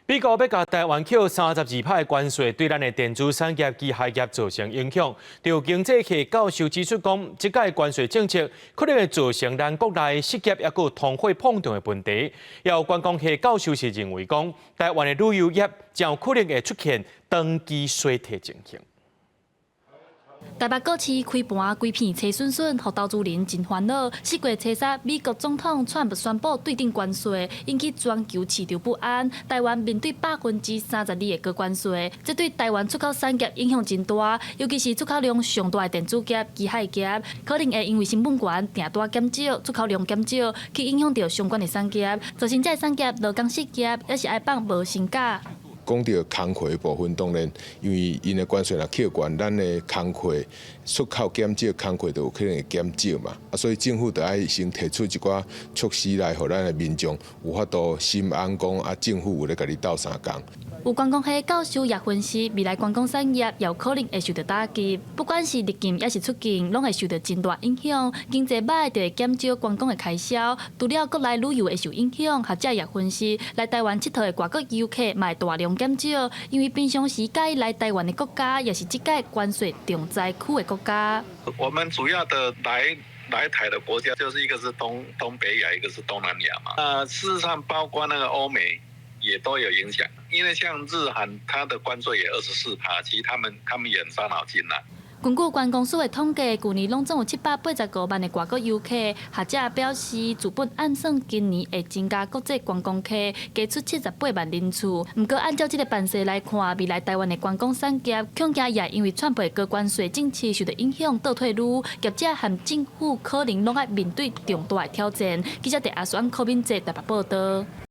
美國欲共台灣扣32%的關稅，對咱的電子產業、機械業造成影響。就經濟系教授指出講，這擺關稅政策可能會造成咱國內失業抑閣通貨膨脹的問題。有觀光系教授是認為講，台灣的旅遊業將有可能會出現長期衰退情形。台北股市開盤規片青筍筍，予投資人真煩惱。4月初三，美國總統川普宣布對等關稅，引起全球市場不安。台灣面對32%的高關稅，這對台灣出口產業影響真大，尤其是出口量上大的電子業、機械業，可能會因為成本懸、訂單減少、出口量減少，去影響著相關的產業，造成這个產業勞工失業，抑是愛放無薪假。講著工課的部分，當然因為𪜶的關稅若扣懸，咱的工課出口減少，工課就有可能會減少嘛。啊，所以政府就愛先提出一寡措施來，予咱的民眾有法度心安講啊，政府有咧共你鬥相共。有觀光系教授也分析，未來觀光產業有可能會受著打擊，不管是入境抑是出境，攏會受著真大影響。經濟䆀就會減少觀光的開銷，除了國內旅遊會受影響，學者也分析，來台灣𨑨迌的外國遊客嘛會大量減少，因為平常時佮意來台灣的國家，也是這擺關稅重災區的國家。我們主要的來台的國家，就是一個是東北亞，一個是東南亞嘛。事實上包括那個歐美也都有影響，因為像日韓，它的關稅也24趴，其實他們也很傷腦筋啦。根據觀光署的統計，舊年攏總有785萬的外國遊客。學者表示，資本按算今年會增加國際觀光客，加出78萬人次。毋過按照這个範勢來看，未來台灣的觀光產業恐驚也因為川普的高關稅政策受著影響倒退嚕，業者和政府可能攏愛面對重大的挑戰。記者鄭阿雙、柯敏哲台北報導。